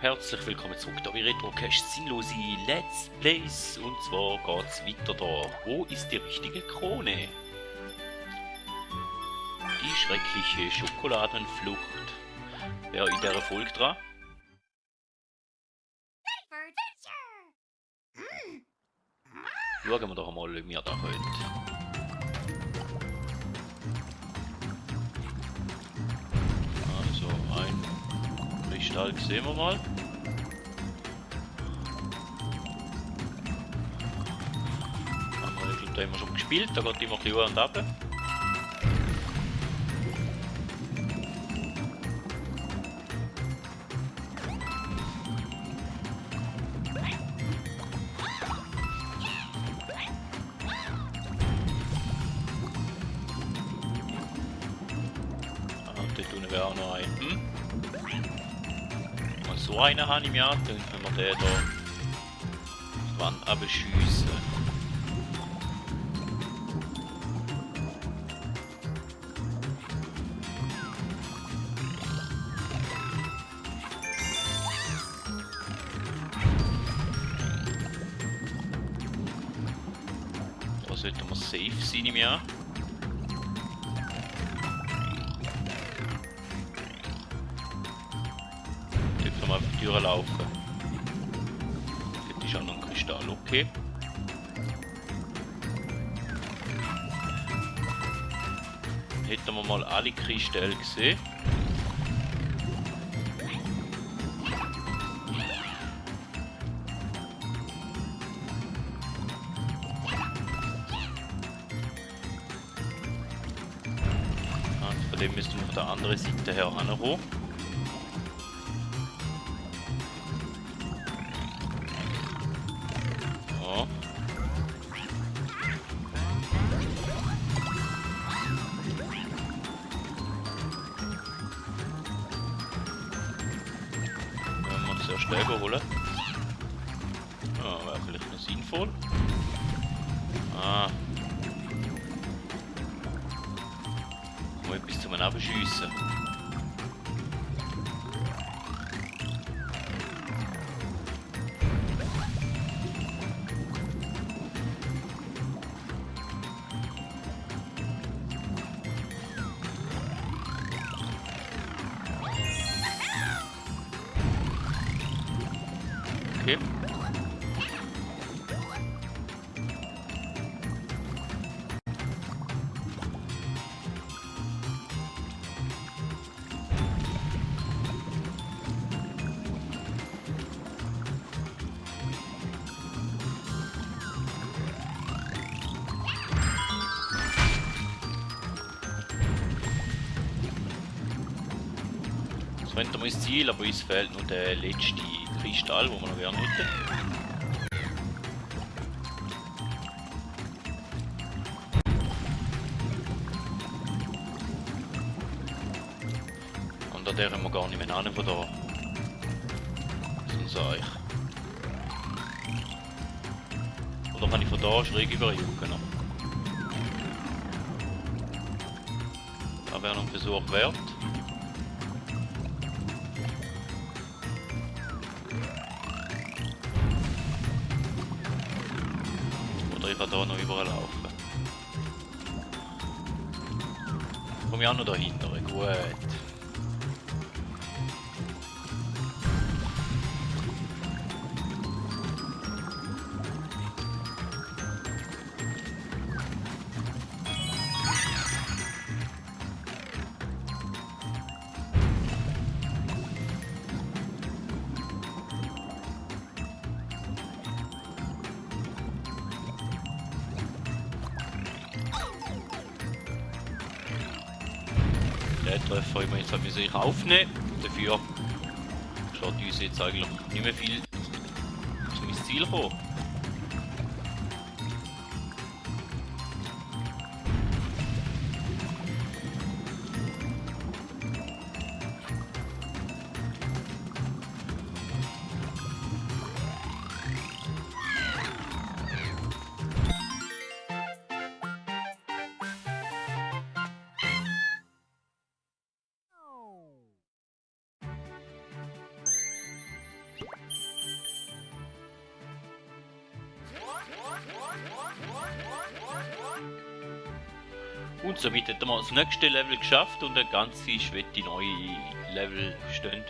Herzlich willkommen zurück da bei Retrocast Sinnlose Let's Plays. Und zwar geht's weiter da. Wo ist die richtige Krone? Die schreckliche Schokoladenflucht. Wer in dieser Folge dran? Schauen wir doch mal, wie wir da können. Also, ein Kristall sehen wir mal. Da haben wir schon gespielt, da geht immer ein bisschen und ab. Dort unten wäre auch noch ein. Mal so einen habe ich mir, dann können wir den hier die Wand abschiessen. Da sollten wir safe sein im Jahr. Dort können wir auf die Tür laufen. Dort ist auch noch ein Kristall, okay. Hätten wir mal alle Kristalle gesehen. Von dem müssen wir von der anderen Seite her ankommen. Ja. Wenn wir zuerst den holen. Ja, wäre vielleicht noch sinnvoll. Ah. Mal etwas zum Abschiessen. Okay. Das rennt wir ins Ziel, aber uns fehlt noch der letzte Kristall, wo wir noch gerne hätten. Und an der haben wir gar nicht mehr hin von da. Sonst sage ich. Oder kann ich von da schräg überjucken? Das wäre noch ein Versuch wert. Oder ich kann da noch überall laufen. Komme ich auch noch dahinter, gut. Den Treffer haben wir jetzt sicher aufnehmen. Dafür schaut uns jetzt eigentlich nicht mehr viel zum ins Ziel kommen. Und somit hätten wir das nächste Level geschafft und ein ganze schwette neue Level stehen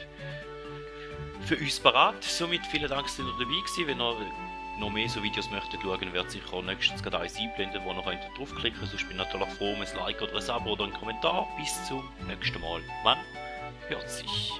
für uns parat. Somit vielen Dank, dass ihr dabei gewesen. Wenn ihr noch mehr so Videos möchtet schauen, wird sicher auch nächstens gerade eins einblenden, wo ihr draufklicken könnt. Sonst bin ich natürlich froh um ein Like oder ein Abo oder einen Kommentar. Bis zum nächsten Mal. Man hört sich.